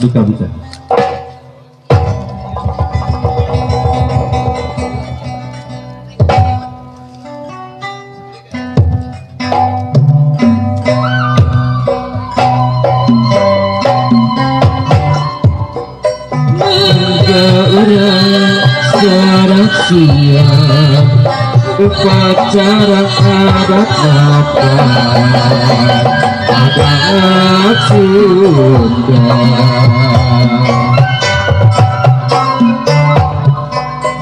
dikabitan. Siap upacara adat apa adat Sunda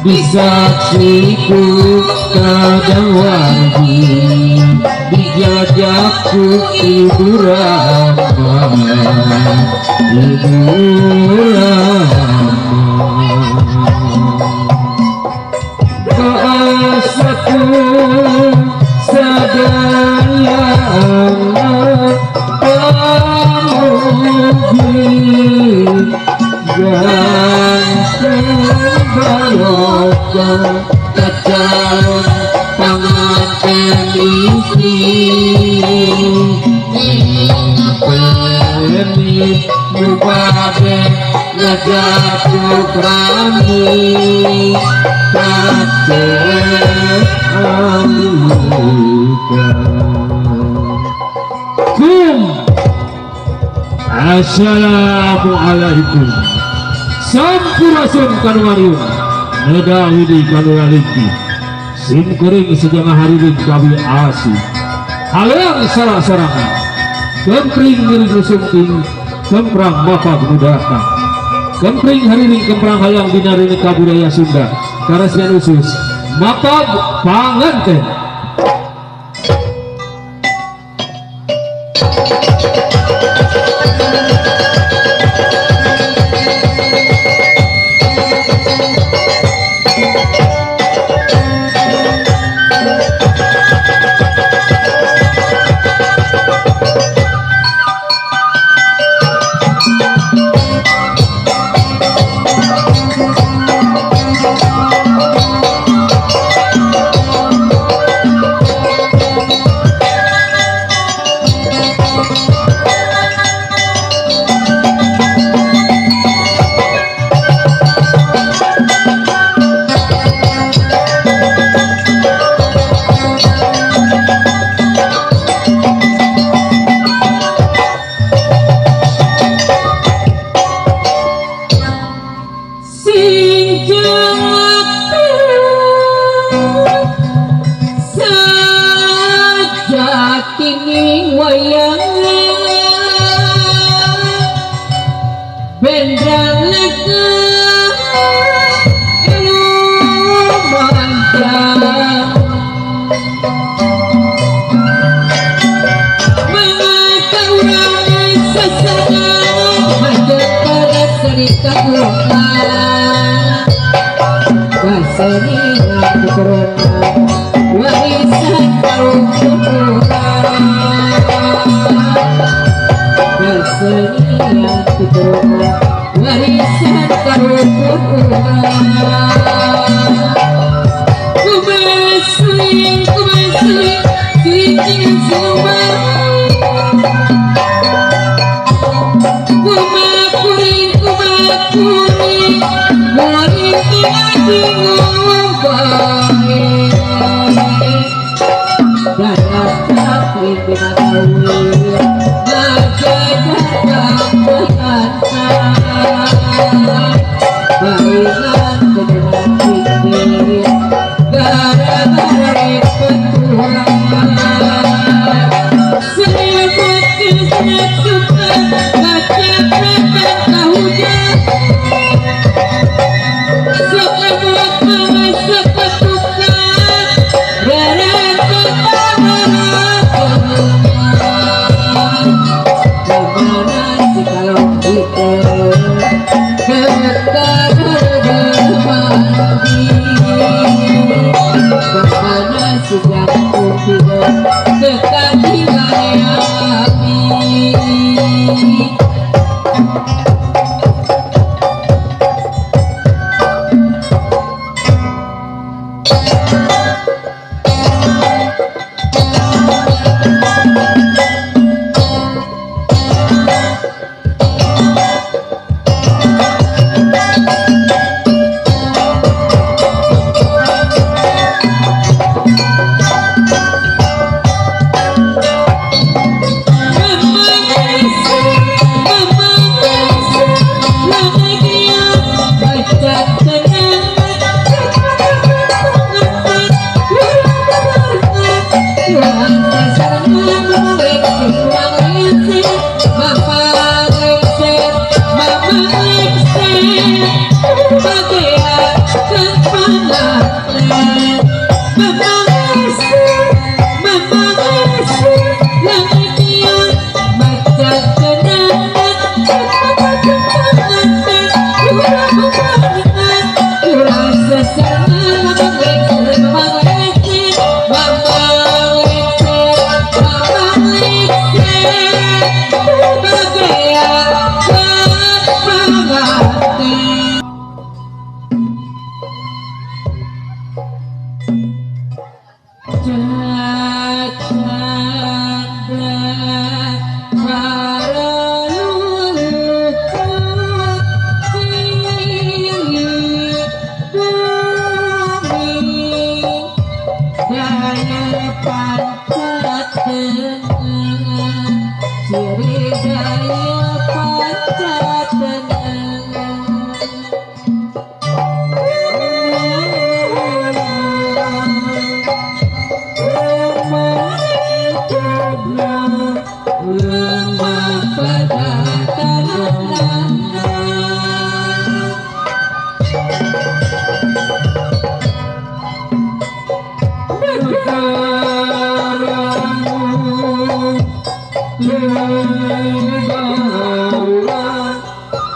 disaksiku kadang wargi dijajaku ibu Rama ibu Rama satu sadaya pamuji ganteng barokah kacang panganten istri peni mubade ngajak putrami Assalamualaikum. Sampurasun kanuariun nedawidi kanuraliki simkuring sejama hariring kawi asi halang salah sorangan kempring miring rusungking kemprang mapag nudatang kempring hariring kemprang hayang dinarini kabudaya Sunda karesian usus mapag panganten.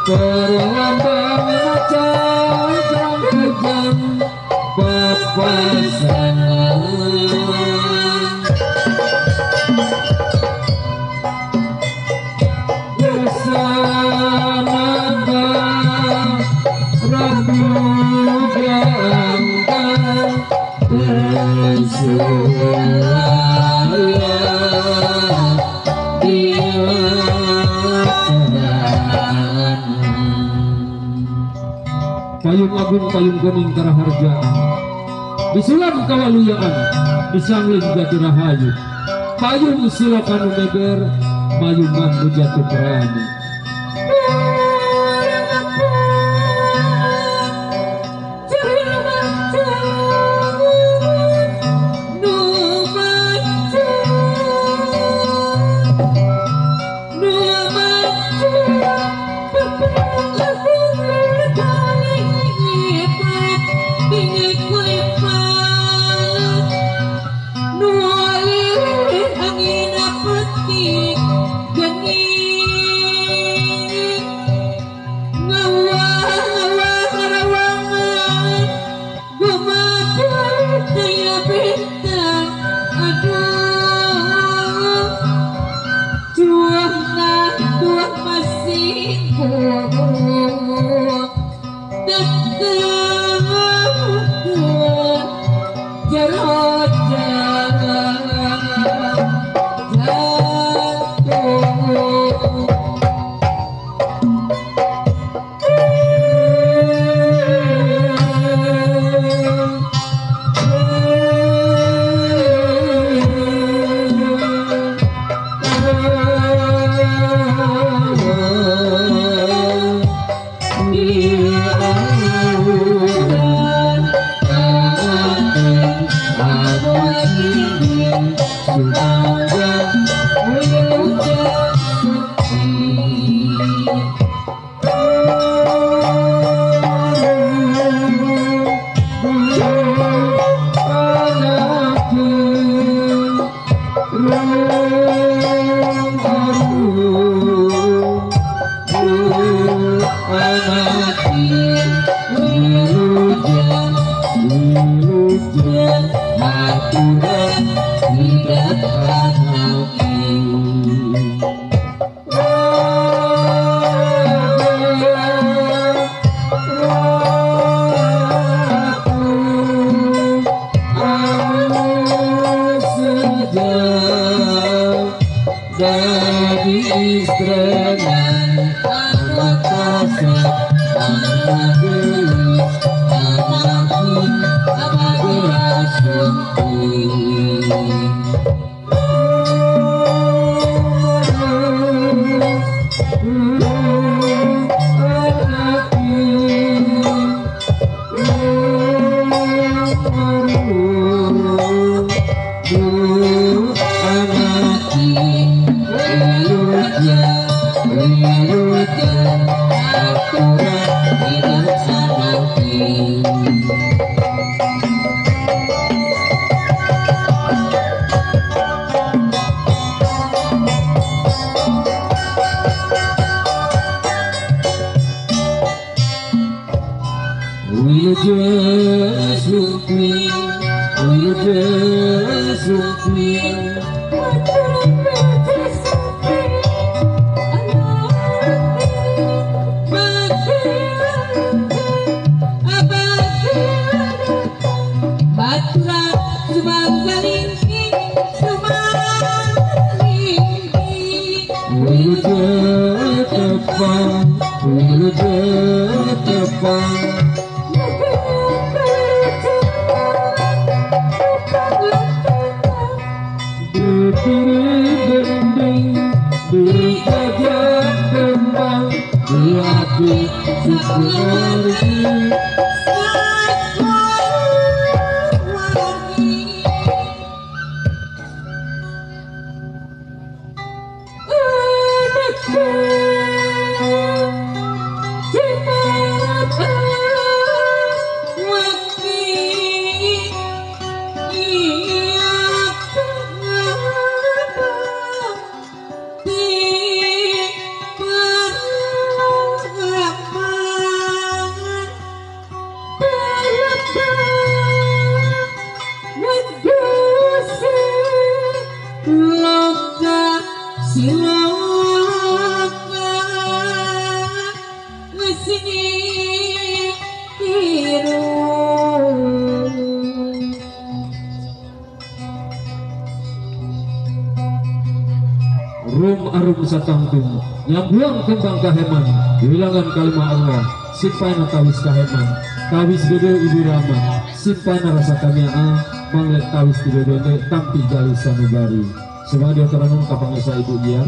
Perlambang macan terang kejam papasangan. Bersama Ratu Gangga Bersulaya di Payung agung payung kuning karaharjaan, disulam kawaluyaan, disangling jati rahayu. Payung silakan meber, mayungan nu jatuh berani. sini tiru. Rum arum satangtung nyambuang kembang kaheman wilangan kalimah Allah simpana tawis kaheman tawis gede ibu rama simpana rasa kamiaa manglet tawis gede tampi gali sanubari. Semua dia teranung kapangesa ibu dia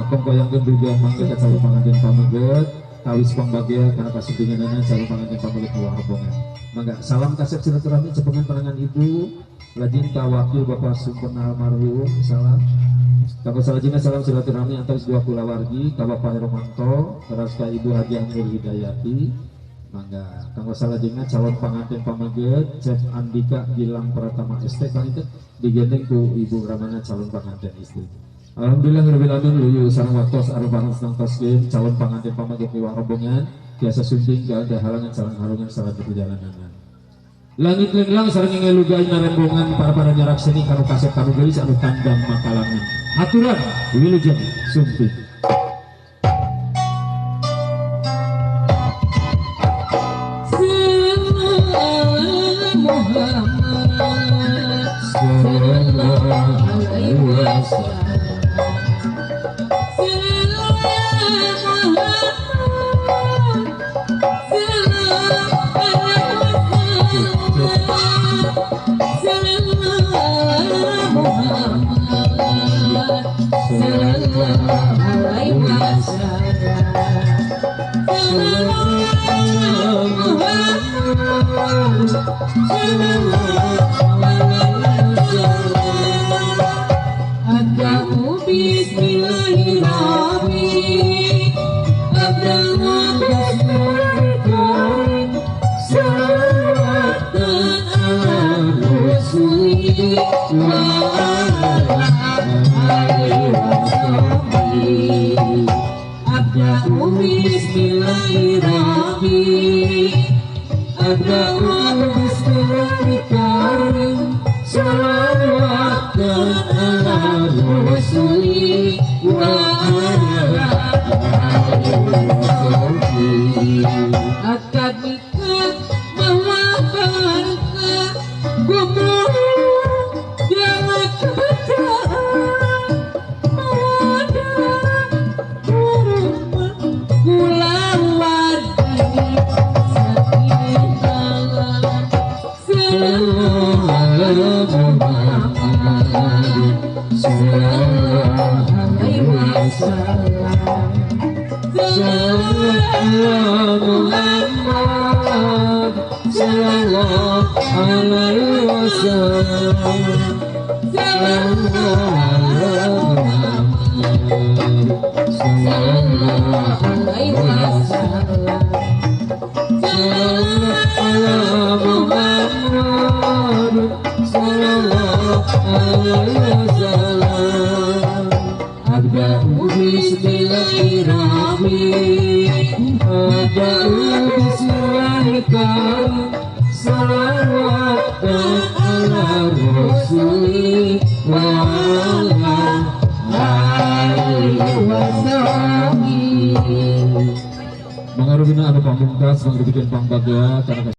kongkoyangkeun dugaan mangga calon panganten pameget tawis pangbagia karena kasumpinganana calon panganten pameget luar rombongan. Mangga salam kasep silaturahmi cepengan panangan ibu lajeng ka wakil Bapak Sumpena almarhum salam. Kanggo salajengna salam silaturahmi antawis dua kulawargi ka Bapak Hermanto teras ka Ibu Haji Nur Hidayati. Mangga kanggo salajengna calon panganten pameget Chef Andika Gilang Pratama ST kang itu digendeng ku Ibu Ramana calon panganten istri. Alhamdulillah rabbil alamin luyu sareng waktos arep senang toskeun calon panganten pameget miwah rombongan tiasa sumping ka ada halangan sareng harungan sareng perjalanan. Langit lenglang sareng ngelugai narembongan para-para nyarak seni kanu kasep kanu geulis anu tandang makalangan. Aturan wilujeng sumping. Mengarubina anu pamungkas mangrubikan pangbagya karena